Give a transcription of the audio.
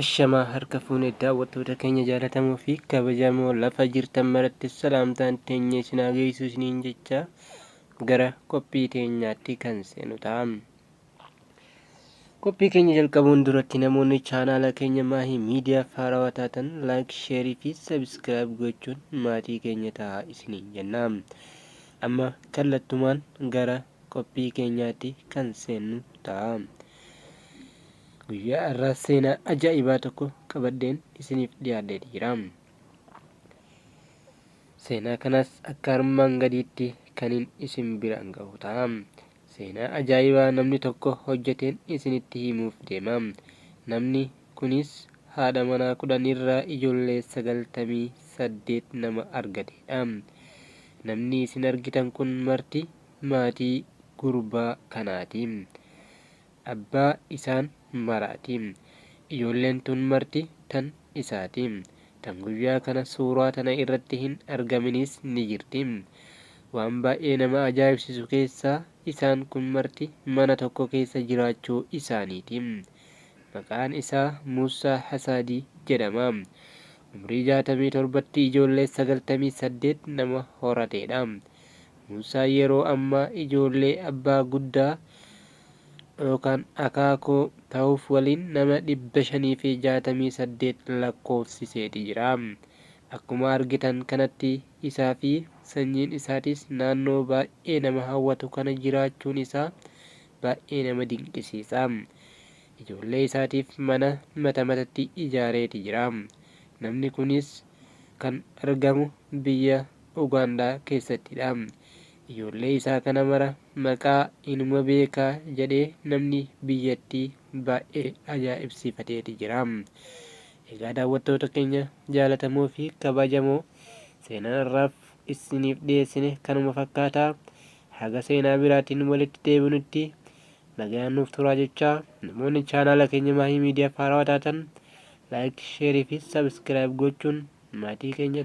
Ashamaa harka fuune daawwattoota keenya jaalatamoo fi kabajamoo lafa jirtan maratti salaamtaan teenya isin haa geessu isiniin jecha gara qophii teenyaatti kan seenu ta'a. Qophii keenya jalqabuun duratti namoonni chaanaala keenya Maahii Miidiyaa haarawaa taatan like, share fi subscribe gochuun maatii keenya ta'a isiniin jenna. Amma kallattumaan gara qophii keenyaatti kan seennu ta'a. Guyyaa har'aa seenaa ajaa'ibaa tokko qabadheen isiniif dhiyaadhee jira. Seenaa kanas akka armaan gadiitti kanin isin biraan gahu ta'a. Seenaa ajaa'ibaa namni tokko hojjeteen isinitti himuuf deema. Namni kunis haadha manaa 10 irraa ijoollee 98 nama argatedha. Namni isin argitan kun marti maatii gurbaa kanaati. Abbaa isaan maraati. Ijoolleen tun marti tan isaati. Tan guyyaa kana suuraa tana irratti hin argaminis ni jirti. Waan baay'ee nama ajaa'ibsiisu keessaa isaan kun marti mana tokko keessa jiraachuu isaaniiti. Maqaan isaa Muusaa Hasaadii jedhama. Umrii 67tti ijoollee 98 nama horateedha. Muusaan yeroo ammaa ijoollee abbaa guddaa yookaan akaakoo ta'uuf waliin nama 568 lakkoofsiseeti jira. Akkuma argitan kanatti isaa fi sanyiin isaatis naannoo baay'ee nama hawwatu kana jiraachuun isaa baay'ee nama dinqisiisa. Ijoollee isaatiif mana mata matatti ijaareeti jira. Namni kunis kan argamu biyya Ugaandaa keessattidha. Ijoollee isaa kana mara maqaa inuma beekaa jedhee namni biyyattii baay'ee ajaa'ibsiifateeti jira. Egaa daawwattoota keenya jaalatamoo fi kabajamoo seenaan har'aaf isiniif dhiyeessine kanuma fakkaataa. Haga seenaa biraatiin walitti deebinutti nagaan nuuf turaa jechaa namoonni chaanaala keenya Maahii Miidiyaa haarawaa taatan like, share fi subscribe gochuun maatii keenya ta'a.